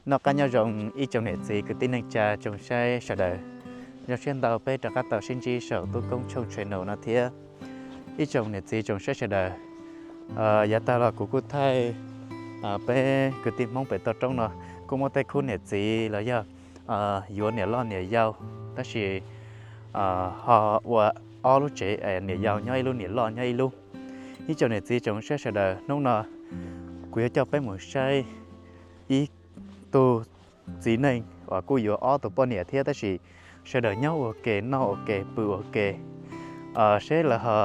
Noj qab nyob zoo ib tsoom niam txiv kwv tij neej tsa tsoom saib sawv daws. Zoo siab ntau peb rov qab tau sib ntsib saum Tub Koob Tshooj channel no thiab. Ib tsoom niam txiv tsoom saib sawv daws, yav tag los kuv kuj thaij peb kwv tij Hmoob pem toj roob no kuj muaj tej khub niam txiv los yog yuav niam loj niam yau, tab sis ho ua ob lub tsev, niam yau nyob ib lub, niam loj nyob ib lub. Ib tsoom niam txiv tsoom saib sawv daws, hnub no kuv yuav coj peb mus saib ib tug txiv neej uas kuj yuav ob tug poj niam thiab, tab sis sawv daws nyob ua ke, noj ua ke, pw ua ke, seb lawv ho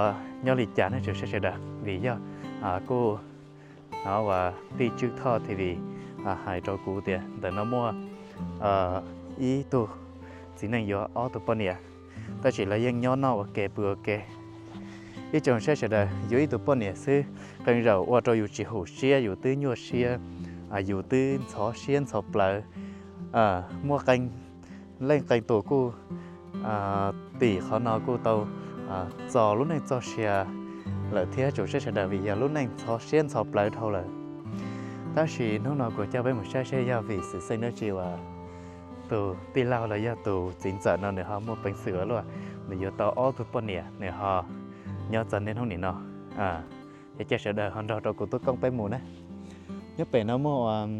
nyob li cas ne tsoom saib sawv daws, vim yog kuj hnov uas tij Tswb Thoj TV hais rau kuv tias ntawm no muaj ib tug txiv neej yuav ob tug poj niam, tab sis lawv yeej nyob noj ua ke pw ua ke. Ib tsoom saib sawv daws, yuav ib tug poj niam xwb qee zaum ua rau yus tsis hum siab, yus twb nyuaj siab, yus twb ntxhov siab ntxhov plawv. Muaj qee leej qee tus kuj tim qhov no kuj tau txo lub neej txoj sia lawm thiab tsoom saib sawv daws, vim yog lub neej ntxhov siab ntxhov plawv dhau lawm. Tab sis hnub no kuv coj peb mus saib seb yog vim xwm txheej dab tsi uas tus tij laug los yog tus txiv ntxawm no nws ho muaj peev xwm ua luaj, nws yuav tau ob tug poj niam nws ho nyob txog niaj hnub nim no. Ces cia sawv daws ho nrog rau kuv Tub Koob peb mus na. Nyob pem no muaj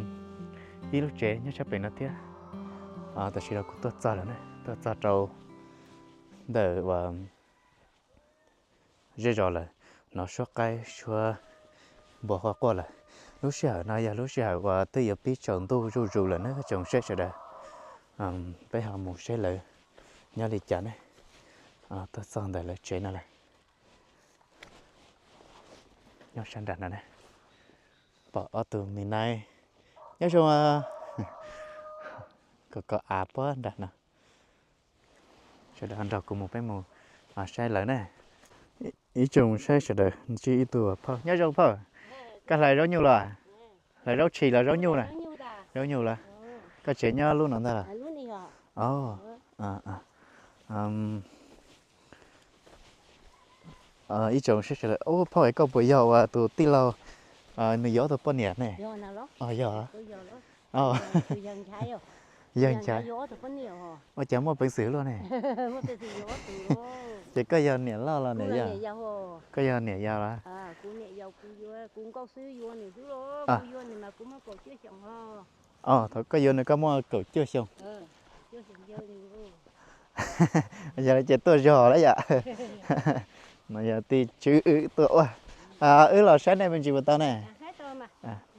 ib lub tsev nyob sab pem no thiab. Tam sim no kuv tuaj txog lawm na, tuaj txog rau ntawm uas zej zos lawm, hnov suab qaib suab npua quaj quaj lawm. Lub sij hawm no yog lub sij hawm uas twb yuav pib tsaus ntuj zuj zus lawm na tsoom saib sawv daws. Peb ho mus saib lawv nyob li cas ne. Tuaj txog ntawm lawv tsev no lawm. Nyob sab nram no na, pom ob tug me nais nyob zoo, kom kom av puag nram no. Sawv daws nrog kuv mus, peb mus saib lawv na. Ib tsoom saib sawv daws, ntsib ib tug phauj. Nyob zoo phauj, koj hlais zaub nyuj los? Hlais zaub tshis los zaub nyuj na? Zaub nyuj los? Koj tsev nyob lub no ntag los? Ib tsoom saib sawv daws, ub phauj es koj puas yog uas tus tij laug nws yuav ob tug poj niam ne? Yog, yog Nchaiv. Ua cas muaj peev xwm luaj ne? Ces koj yog niam loj los niam yau? Koj yog niam yau los? Thaum koj yuav nws koj muaj kaum cuaj xyoo. Yog li ces tuaj zog lawm yom. No yog tij Tswb Wb tuaj ua. Wb los saib nej me ntsis puas tau ne?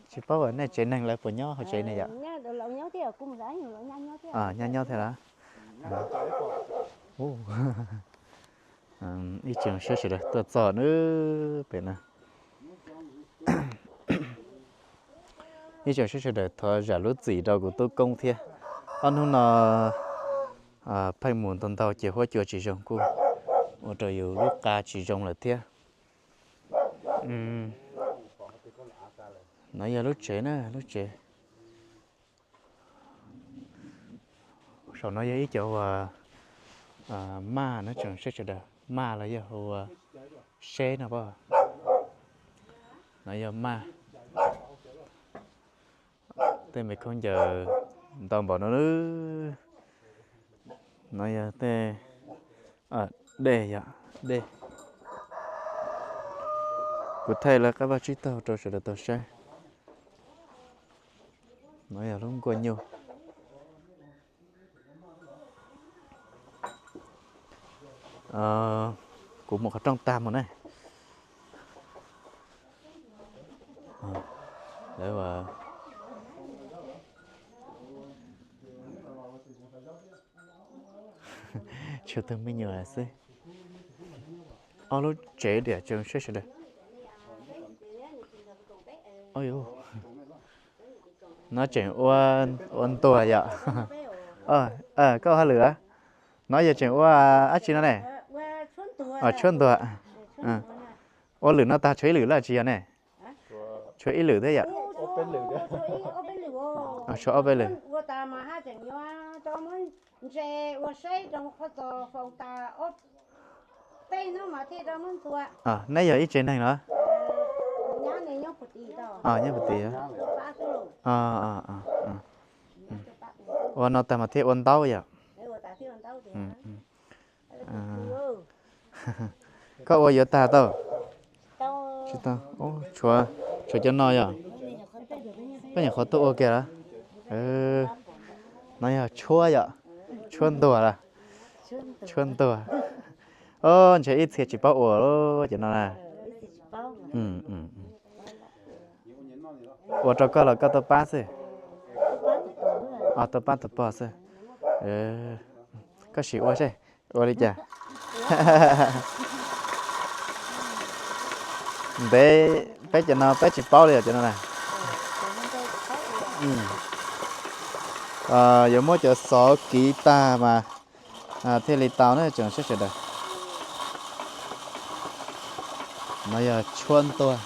Tsis paub nej tsev neeg lawv puas nyob hauv tsev ne yom? Nyob nyob thiab los? Ib tsoom saib sawv daws tuaj txog na, pem na. Ib tsoom saib sawv daws thov zam lub txim rau kuv tub koob thiab. Ob hnub no pheej mus ntau ntau ces huab cua tsis zoo kuj ua rau yus lub qa tsis zoo lawm thiab. No yog lub tsev na, lub tsev. Saum no yog ib cov uas maj no tsoom saib sawv daws, maj los yog hu ua seb no pab. No yog maj. Tej me khaub ncaws ntau npaum no. No yog tej dej yom, dej. Kuv thaij lawv qab vaj tsib taug rau sawv daws tau saib. No yog lub nkuaj nyuj. Kuv mus qhov rooj tag mus ne. Lawv ua tshuav tus me nyuam xwb. Ob lub tsev diam tsoom saib sawv daws. No tseem ua ntuag yom. Koj ua hauj lwm los? No yog tseem ua dab tsi no ne? Tshuab ntuag. Ua lwm no tag tshuav ib lwm lawm tsis yog ne? Tshuav ib lwm thiab yom. Tshuav ob peb lwm. Neb yog ib tsev neeg los? Nyob puag tim. Ua no tag mas thiaj ua ntaub yom. Koj ua yuav tag tau? Tsis tau. Tshuav, tshuav cov no yom. Koj nyuam qhuav tuaj ua kiag los? No yog tshuab yom. Tshuab ntuag los? Tshuab ntuag. Ntshe ib txhia tsis paub ua cov no na. Ua rau koj los koj tuaj pab xwb? Tuaj pab tus pog xwb. Koj sim ua seb, ua li cas? Ntev peb cov no peb tsis paub li os cov no na. Yuav muab cov xov kiv tag mas thiaj li tau na tsoom saib sawv daws. No yog tshuab ntuag.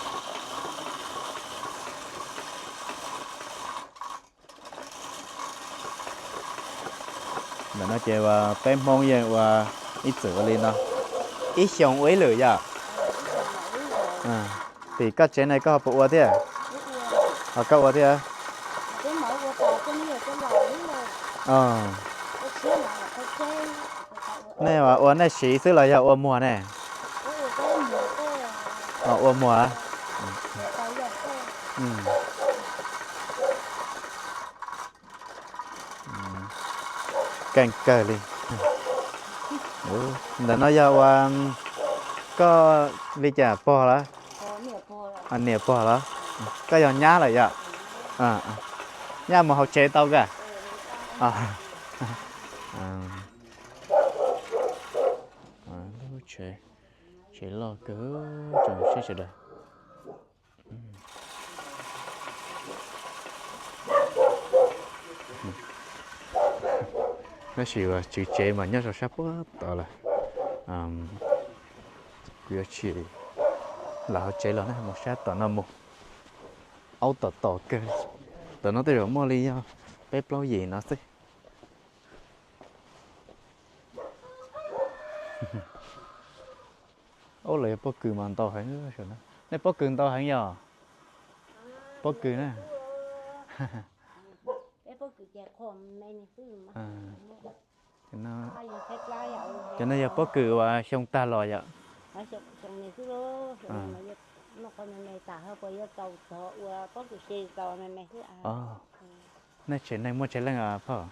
Ntawm no ces peb Hmoob yeej ua ib txwm ua li no, ib xyoos ua ib lwm yom. Tim koj tsev ne koj ho puas ua thiab? Ho koj ua thiab? Nej ua nej siv xwb los yog ua muag ne? Ua muag. Keej kawg li. Ntawm no yog ua koj li cas pog los? Niam pog los? Koj yog nyab lawm yom? Nyab mus hauv tsev tau kawg. Lub tsev, tsev loj kawg, tsoom saib sawv daws. Tab sis tswv tsev mas nyob rau sab puag tod lawm. Kuv yuav tsis lam hauv tsev los ne, mus sab tom no mus. Aub tom tom kawg. Tom no tej zaum muaj li yog peb plaub yim no xwb. Ub, los yog pob kws mas ntau heev. Nej pob kws ntau heev yog? Pob kws na. Cov no yog pob kws uas xyoo tag los yom? Nej tsev neeg muaj tsawg leej os phauj?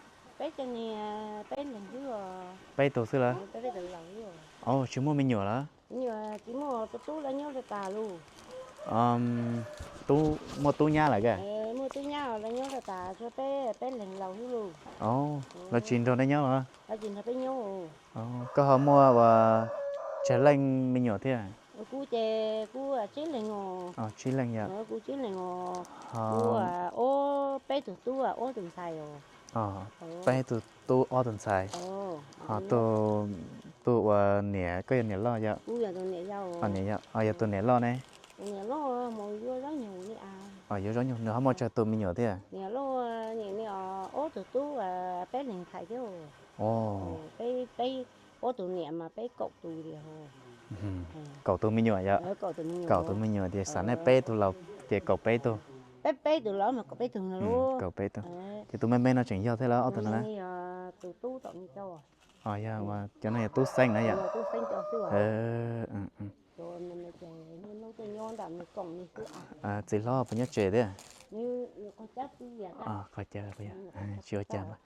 Peb tug xwb los? Tsis muaj me nyuam los? Muaj tub nyab lawm. Lawv tsis nrog nej nyob los? Koj ho muaj ua tsawg leej me nyuam thiab? Kuv ces kuv tsib leeg. Tsib leej yom? Kuv tsib leeg os. Kuv ua peb tug tub ob tug ntxhais os. Peb tug tub ob tug ntxhais. Ho tus, tus uas niam, koj yog niam loj yom? Yog tus niam loj ne. Yuav zaub nyuag, nws ho muaj tsawg tus me nyuam thiab? Ob tug tub, peb leeg ntxhais thiab. Peb, ob tug niam mas peb kaum tus li. Kaum tus me nyuam yom? Kaum tus me nyuam tias xav nej peb tug laus ces kaum peb tug. Peb, peb tug laus mas kaum peb tug no. Kaum peb tug. Ces tus me me no tseem yog thiab los ob tug no? Tus tub tom no. Yog, cov no yog tub xeeb na yom? Txiv hlob puas nyob tsev thiab? Qhov chaw, tsis ua cas mas.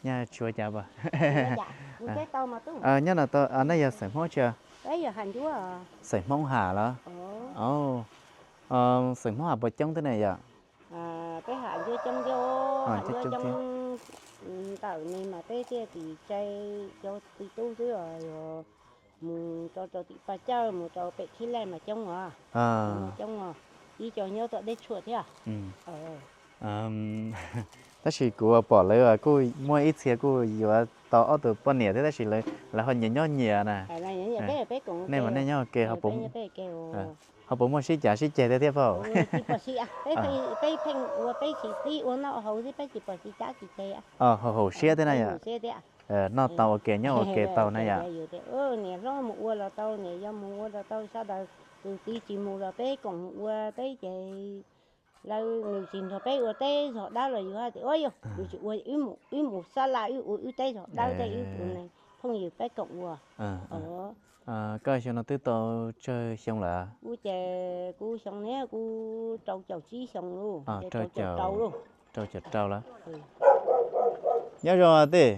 Nyaj tsis ua cas mas. Nyob no, nej yog xeem Hmoob tsi? Xeem Hmoob Ham los? Xeem Hmoob Ham puas coob thiab ne yom? Peb Ham coob thiab. Ntawm ne mas peb thiaj tim tsa cov txiv tub xwb os, yog mus rau, rau tim Paj Cawj, mus rau pem Khib Laj mas coob os. Coob os. Ib co nyob tom Dej Tshuam thiab. Tab sis kuv pom lawv kuj muaj ib txhia kuj yuav tau ob tug poj niam thiab tab sis lawv ho nyias nyob nyias na. Nej mas nej nyob ua ke ho puas, ho puas muaj sib cav sib ceg thiab thiab phauj? Peb pheej ua peb tsis txib ua noj haus xwb, peb tsis pom sib cav sib ceg. Haum haum siab thiab na yom? Noj tau ua ke nyob ua ke tau na yom? Niam hlob mus ua los tau, niam yau mus ua los tau, sawv daws tus txiv tsis mus los peb koom ua peb ces Lawv nws tsis nrog peb ua teb zog dawb los yus hais tias, ua yog nws tsis ua, wb mus xab laj wb ua wb teb zog dawb tej, wb ua neeg phooj ywg peb koom ua. Koj xyoo no twb tau tsawg xyoo lawm? Kuv ces kuv xyoo no kuv rau caum tsib xyoo lauj, rau caum rau lauj. Rau caum rau lawm. Nyob zoo tij,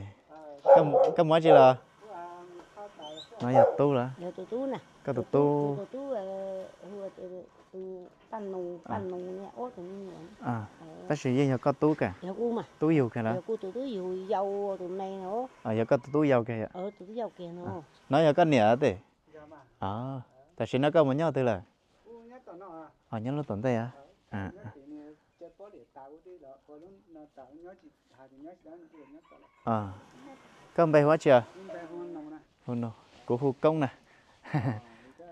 koj mus dab tsi los? No yog tub lawm. Koj tus tub. Tab sis yeej yog koj tub kawg. Tub yug kawg lawm. Yog koj tus tub yau kawg. No yog koj niam tij. Tam sim no koj mus nyob twg lawm? Nyob lub tom ntej. Koj npe hu dab tsi? Kuv hu Koob na.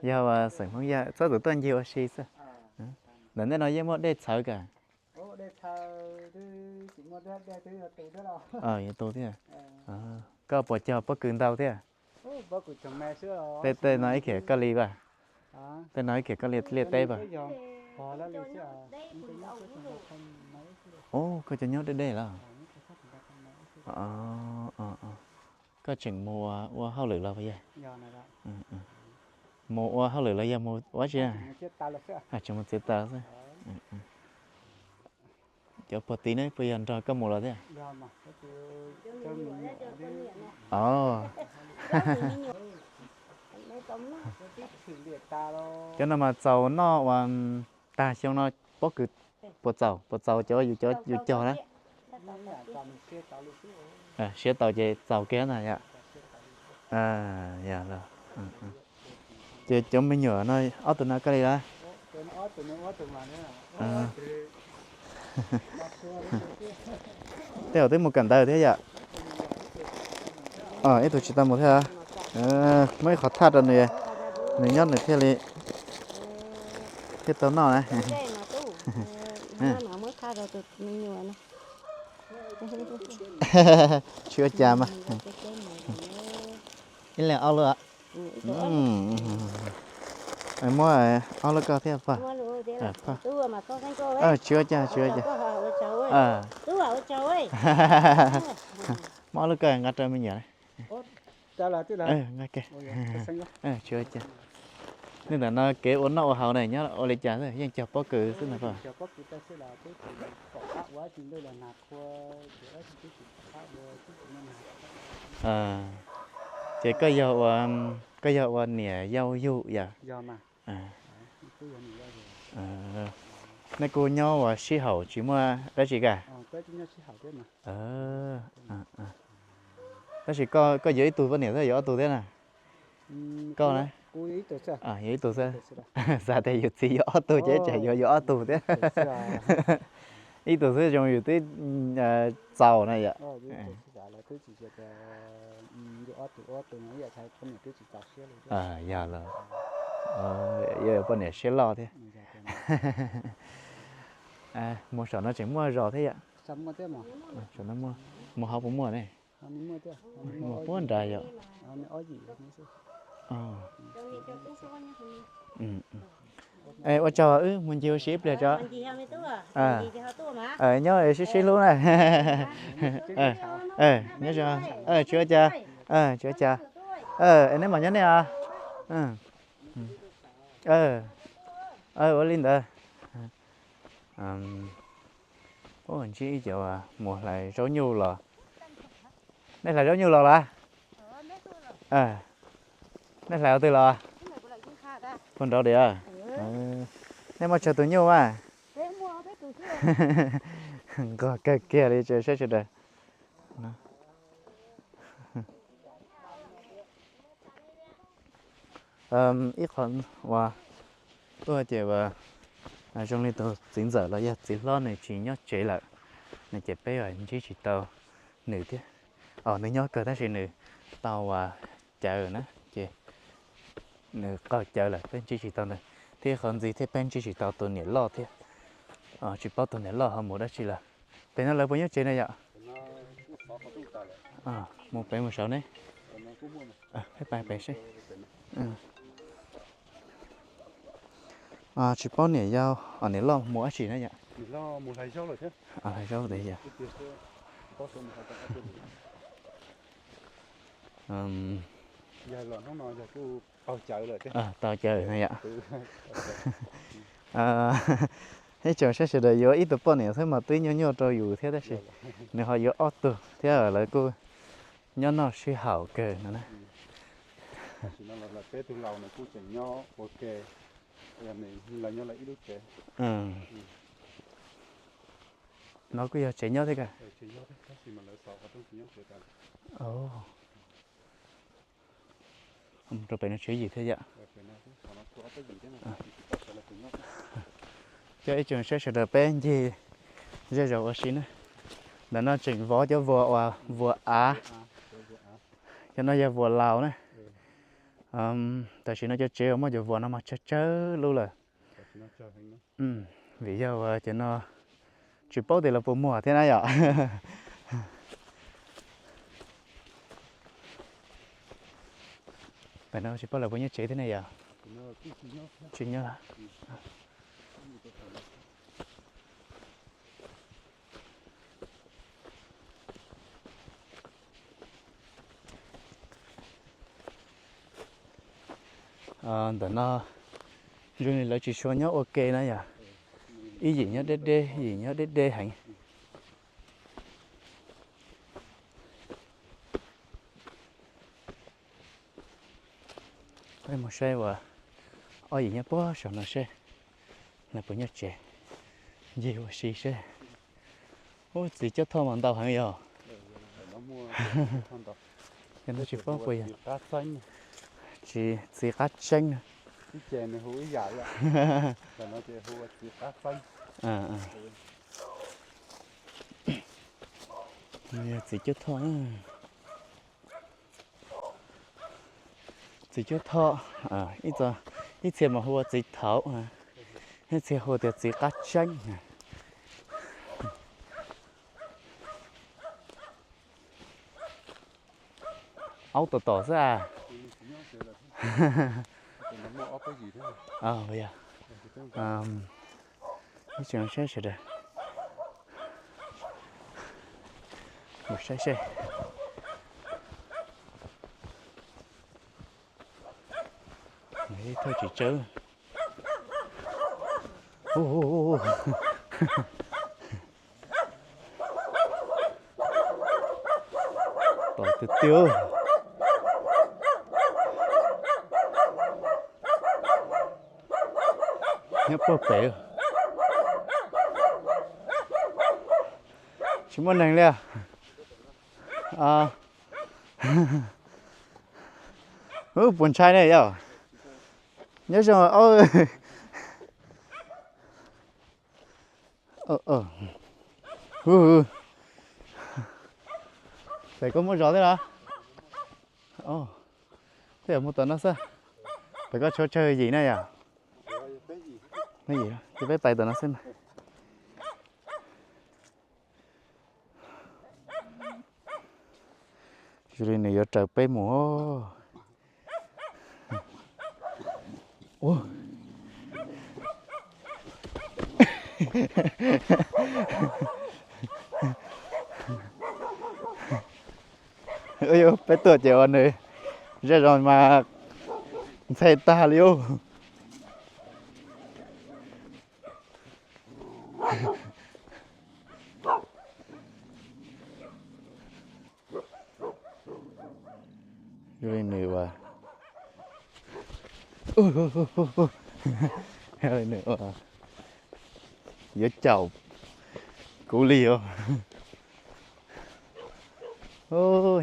Yog xeem Hmoob Yaj, txhob txwm tuaj ncig ua si xwb. Ntawm ntej no yeej muaj dej txhawv kawg. Yuav tu thiab. Koj puas cog pob kws ntau thiab? Tej tej no ib khiav koj li vas? Tej no ib khiav koj li liaj teb pas? Ub, koj cov nyob deb deb los? Koj tseem mus ua hauj lwm los puas yog? Mus ua hauj lwm los yog mus ua dab tsi? Tseem mus txiav taws xwb. Cov puag tid ne puas yog nrog koj mus los thiab? Cov no mas txaus noj uas tag xyoo no pob kws puas txaus, puas txaus cov yus cog na? Siav tau ces txaus kiag na yom. Ces cov me nyuam no ob tug no koj li lawm? Tej zaum twb mus kawm ntawv thiab yom. Ib tug tsis tau mus thiab. Muab ib qhov thaj rau nws, nws nyob nws thiaj li, thiaj tau noj na. Tsis ua cas mas. Ib leeg ob lub. Muab ob lub koj thiab pog. Tsis ua cas, tsis ua cas. Muab ob lub koj nqa rau me nyuam. Nqa ke. Tsis ua cas. Nej ntawm no kev ua noj ua haus ne nyob ua li cas xwb, yeej cog pob kws xwb ntag pog? Ces koj yog ua, koj yog ua niam yau yug yom? Nej kuj nyob ua sib haum tsis muaj dab tsi kag? Tab sis koj yuav ib tug poj niam thiab yuav ob tug thiab na? Koj na? Yuav ib tug xwb. Xav tias yus txiv yuav ob tug ces tsam yuav yuav ob tug thiab. Ib tug xwb zoo yus twb txaus na yom. Yog los, yuav poj niam siab loj thiab. Mus saum no tseem muaj zos thiab yom? Mus hauv puas muaj ne? Muaj puag nrad yom. Ua tsaug, wb mus ncig ua si ib pliag tso. Nyob sib sib hlub na. Tsis ua cas, tsis ua cas. Neb mam nyob nej os. Ua li ntawd. Ntsib ib co mus hlais zaub nyuj los. Nej hlais zaub nyuj los lawm? Nej hlais ua twg los? Puag nraud tiag. Nej muaj tsawg tus nyuj mas? Nquag kawg kiag li saib sawv daws. Ib qho uas tuaj ces zoo li tus txiv ntxawm los yog txiv hlob nws tsis nyob tsev lawm, nws ces peb ntsib tsis tau nws thiab. Nws nyob kawg tab sis nws tau cawv na, ces nws qaug cawv lawm peb ntsib tsis tau nws. Thiab qhov ntxiv thiab peb ntsib tsis tau tus niam loj thiab, tsis paub tus niam loj ho mus dab tsi lawm. Pem no lawv puas nyob tsev na yom? Mus pem mus saud ne. Peb pais pem seb. Tsis paub niam yau, niam loj mus dab tsi na yom? Hlais zaub tiag yog. Tau cawm no yom. Ib tsoom saib sawv daws yuav ib tug poj niam xwb mas twb nyuaj nyuaj rau yus thiab tab sis nws ho yuav ob tug thiab lawv kuj nyob noj sib haum kawg no na. No kuj yog tsev nyob thiab ka. Rau pem no tsev yim thiab yom. Cov ib tsoom saib sawv daws peb ncig zej zos ua si na. Ntawm no tseem vov cov vuas uas vuas av. Cov no yog vuas laus na. Tam sim no cov tsev uas muaj cov vuas no mas tsawg tsawg lub lawm. Vim yog uas cov no tsis paub tias lawv puas muag thiab na yom. Pem no tsis paub lawv puas nyob tsev thiab ne yom. Tsis nyob. Ntawm no zoo li lawv tsis tshua nyob ua ke na yom. Ib yim nyob deb deb, ib yim nyob deb deb heev. Peb mus saib uas ob yim nyob puag saum no seb lawv puas nyob tsev, ncig ua si seb. Ub, txiv cuab thoj mas ntau heev yog. Cov no tsis paub puas yog txiv qab tseeb. Yog txiv cuab thoj. Txiv cuab thoj, ib txhia mas hu ua txiv thaum, ib txhia hu tias txiv qab tseeb. Aub tom tom xwb a. Ib tsoom saib sawv daws, mus saib seb. Ib thaj tsis tsawg. Tom tiag tiag. Nyob puag pem. Tsis muaj neeg li. Ub, puas ntshai ne yom? Nyob zoo. Pem koj muaj zov thiab los? Tej zaum mus tom no xwb. Pem koj tshuav tsawg yim na yom? Ces peb pais tom no xwb mas. Zoo li nws yuav raws peb mus. Peb tuaj ces ua nws zej zog mas ntxhe tag li ub. Zoo li nws ua, nws ua yuav caum kuv li os.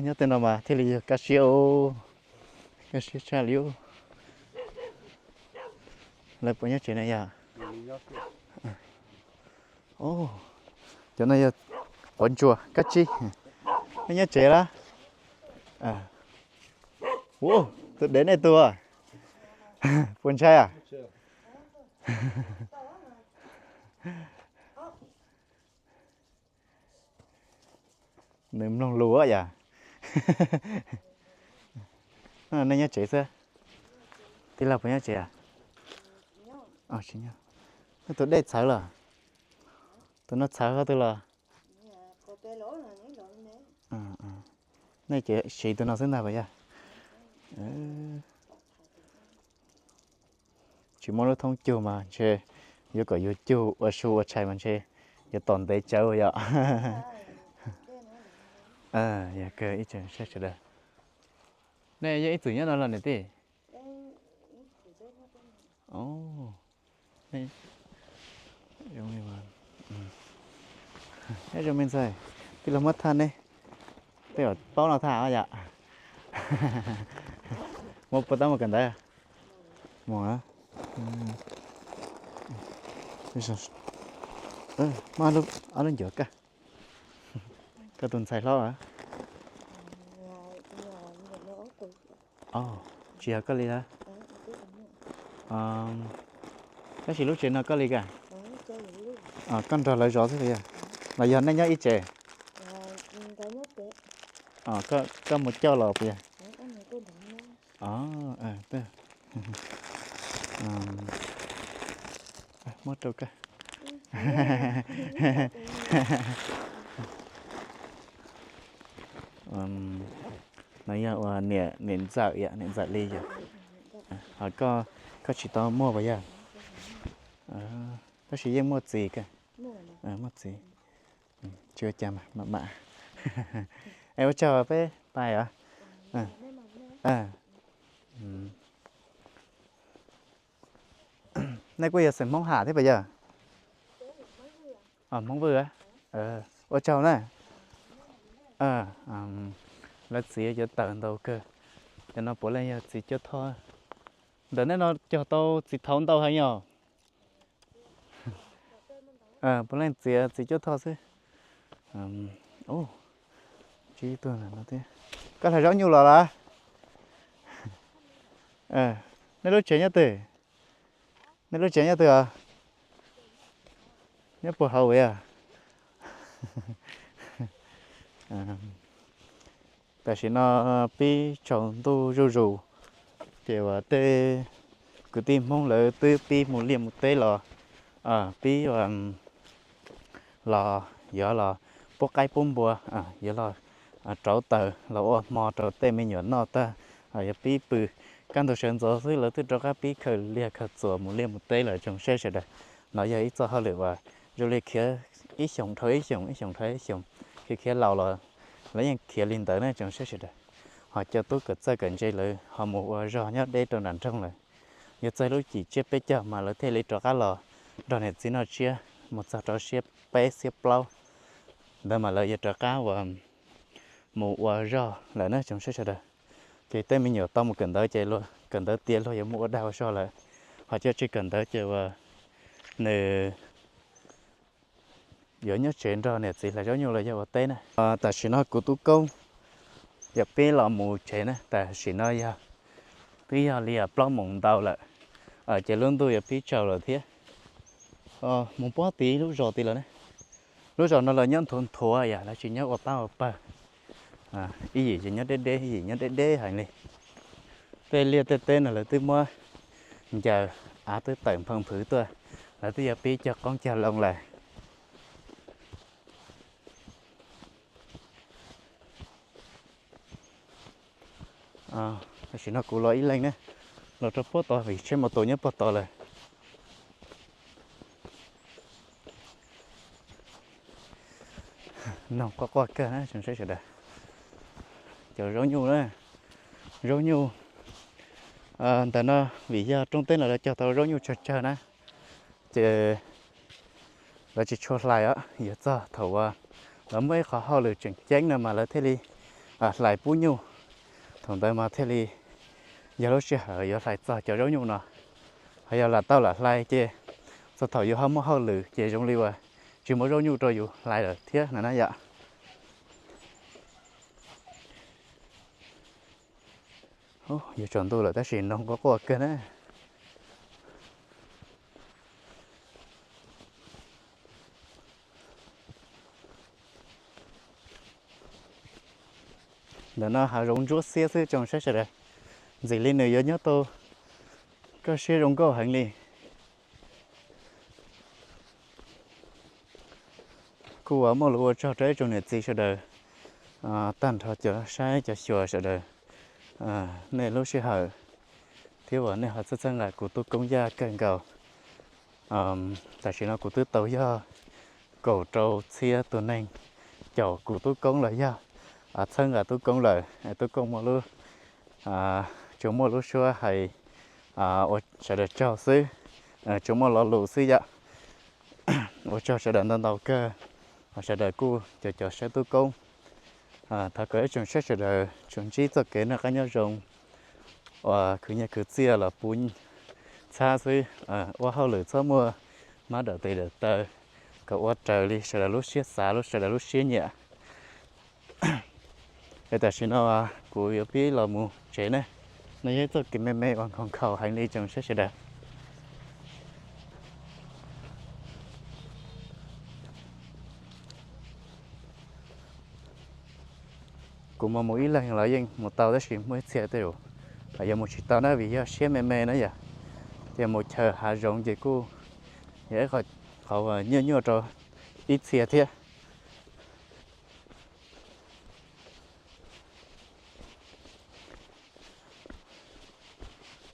Nyob tej no mas thiaj li yog kaj siab, kaj siab tshaj li ub. Lawv puas nyob tsev na yom? Cov no yog quav ntsuas kab tsib. Nej nyob tsev lawm? Ua, tus dev nej tus, puas ntshai a? Nws mloog lus yom. Nej nyob tsev xwb. Tij laug puas nyob tsev? Tsis nyob. Tus dej txhawv lawm. Tus no txhawv koj twg los? Nej ces siv tus no xwb ntag puas yog? Tsis muaj lub thoob cug mas ntshe yuav kom yus cug ua su ua tshais mas ntshe yuav tom ntev tsawv yom. Yog kawg ib tsoom saib sawv daws. Nej yog ib txwm nyob no los niam tij? Zoo me ntxhais, tij laug muab thaj neb, tej zaum paub no thaj yom. Muab puas tab mus kawm ntawv? Mus. Muab ob lub ncuav kaj. Koj tus ntxhais hlob. Tsis yog koj li lawm. Tab sis lub tsev no koj li ka? Koj nrog lawv zov xwb puas yog? Los yog nej nyob ib tsev? Koj mus coj los puas yog? Muab rau koj. No yog ua niam ntxawm, niam ntxawm li yog. Ho koj tsis tau muaj puas yog? Tab sis yeej muaj txiv kawg. Muaj txiv. Tsis ua cas, mam mam. Es ua tsaug peb pais os. Nej kuj yog xeem Hmoob Ham thiab puas yog? Hmoob Vwj. Ua tsaug na. Lawv txiv cov tawm ntau kawg. Cov no puav leej yog txiv cuab thoj. Ntawm nej no cog tau txiv thaud ntau heev yog? Puav leej txiv, txiv cuab thoj xwb. Koj hlais zaub nyuj los lawm? Nej lub tsev nyob twg? Nej lub tsev nyob twg os? Nyob puag hauv yog? Tam sim no pib tsaus ntuj zuj zus, ces uas tej kwv tij Hmoob lawv twb pib mus liaj mus teb los, pib los, yuav los pub qaib pub npua, yuav los rauv taws los ua hmo rau tej me nyuam noj tag, yuav pib pw. Kaj ntug sawv ntxov xwb lawv twb rov qab pib khaws liag khaws txuas mus liaj mus teb lawm tsoom saib sawv daws. No yog ib txoj hauj lwm uas zoo li khiav ib xyoos dhau ib xyoos, ib xyoos dhau ib xyoos, khiav khiav laus los lawv yeej khiav li ntawd na tsoom saib sawv daws. Ho cov tub kawm txawj kawm ntse lawv ho mus ua zog nyob deb rau nram nroog lawm. Yuav txog lub cim tsiab peb caug mas lawv thiaj li rov qab los nrog niam txiv noj tsiab mus txog rau xiab peb xiab plaub ntawd mas lawv yuav rov qab uas mus ua zog lawm na tsoom saib sawv daws. Ces tej me nyuam tau mus kawm ntawv ces luag kawm ntawv tiav luag yuav mus ua dag ua zog lawm. Ho cov tsis kawm ntawv ces uas nws yuav nyob tsev nrog niam txiv hlais zaub nyuj los yog ua teb na. Tam sim no kuv tub Koob yuav pib los mus tsev na, tam sim no yog twb yog li plaub moos ntau lawm, ces lub ntuj yuav pib tsaus lawm thiab. Mus pob tid lub zos tid lawm na. Lub zos no lawv nyob nthuav nthuav yom, lawv tsis nyob ua pab ua pawg. Ib yim ces nyob deb deb, ib yim nyob deb deb heev li. Tej liaj tej teb no lawv twb muab ncaws, av twb tawm nphoo phwv tuaj, lawv twb yuav pib cog qoob cog loo lawm. Tam sim no kuv los ib leeg ne, los rau puag tod vim tsheb mus tus nyob puag tod lawm. Noog quaj quaj kawg na tsoom saib sawv daws. Cov zaub nyuj na, zaub nyuj ntawm no vim yog rooj teb no lawv cog tau zaub nyuj tsawg tsawg na, ces lawv tsis tshua hlais os, yuav txog thaum uas lawv muaj ib qhov hauj lwm tseem ceeb no mas lawv thiaj li hlais pub nyuj. Thaum ntawd mas thiaj li yog lub sij hawm yuav hlais txog cov zaub nyuj no. Ho yog lam tau lam hlais ces txog thaum yus ho muaj hauj lwm ces zoo li uas tsis muaj zaub nyuj rau yus hlais lawm thiab no na yom. Yuav tsaus ntuj lawm tab sis noog quaj quaj kawg na. Ntawm no hav zoov ntsuab xiab xwb tsoom saib sawv daws. Ntxim li nws yuav nyob tau koj siab zoo nkauj heev li. Kuj muaj lus ua tsaug rau ib tsoom niam txiv sawv daws, tag nrho cov saib cov xyuas sawv daws, nej lub sij hawm thiab uas nej ho txhawb txhawb nqa kuv tub koob yaj kawg nkaus. Tam sim no kuv twb tau yog kaum rau txhiab tus neeg caum kuv tub koob los yog txhawb nqa tub koob lawm. Tub koob muaj lub, tsuas muaj lub suab hais ua sawv daws tsaug xwb, tsuas muaj lo lus xwb yom. Ua tsaug sawv daws ntau ntau kawg, sawv daws kuj cov cov saib tub koob. Thov kom ib tsoom saib sawv daws tsuas ntsib txoj kev noj qab nyob zoo, uas khwv nyiaj khwv txiaj los puv txhab xwb, ua hauj lwm txhob muaj mob dawm tes dawm taw, kom ua raws li sawv daws lub siab xav, lub sawv daws lub siab nyiam. Es tam sim no kuv yuav pib los mus tsev ne. No yog ib txoj kev me me uas nkhaus nkhaus heev li tsoom saib sawv daws. Kuv mus mus ib leeg los yeej mus tau tab sis muaj ib txhia tej zaum yuav mus tsis tau na vim yog siab me me na yom. Ces mus chaws hav zoov ces kuj yog ib qhov nyuaj nyuaj rau ib txhia thiab.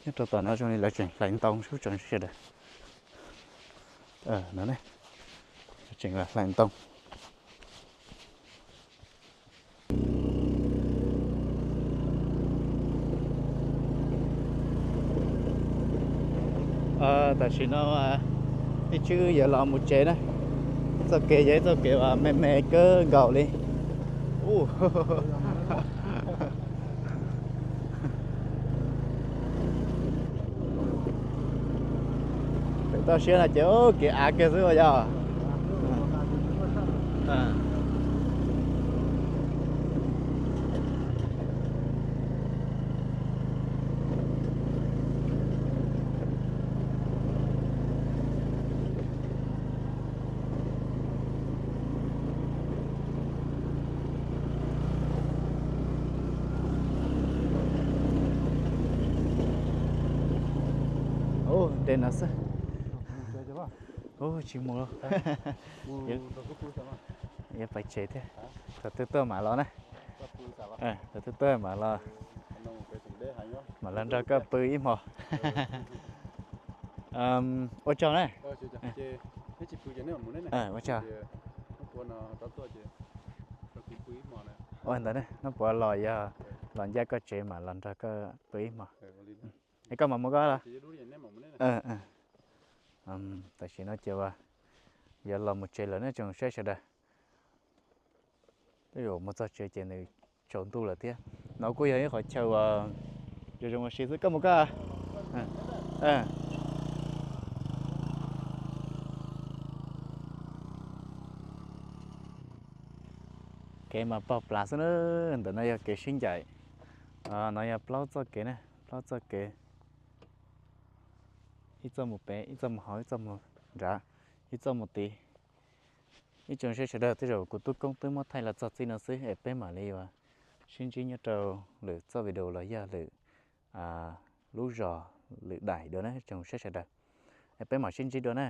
Nyob rau tom no zoo li lawv tseem hlais ntoo sub tsoom sawv daws. No, tseem hlais ntoo. Tam sim no ib tswb yuav los mus tsev na. Txoj kev yog ib txoj kev uas me me kawg nkaus li. Pem toj siab no ces kev av kiag xwb yog. Ub, de no xwb. Ub, tsis mus. Yuav pais tsev thiab. Thaum twg tuaj mam los na. Thaum twg tuaj mam los. Mam los nrog koj pw ib hmo. Ua tsaug na. Ua tsaug. Ua ntawd, hnub puav los yog los ncaj koj tsev mam los nrog koj pw ib hmo. Es koj mam mus koj los. Tam sim no ces yuav los mus tsev lawm nej tsoom saib sawv daws. Tej zaum mus txog tsev ces nws tsaus ntuj lawm thiab. No kuj yog ib qhov chaw uas zoo zoo ua si xwb, koj mus koj. Kev mas pog plav xwb na. Ntawm no yog kev sib ncaim. No yog plaub txoj kev na, plaub txoj kev. Ib txoj mus pem, ib txoj mus hauv, ib txoj mus nrad, ib txoj mus tid. Ib tsoom saib sawv daws, tej zaum kuv tub koob twb muab thaij los txog txij no xwb es peb mam li yuav sib ntsib nyob rau lwm txoj video los yog lwm lub zos lwm daim dua na tsoom saib sawv daws. Es peb mam sib ntsib dua na.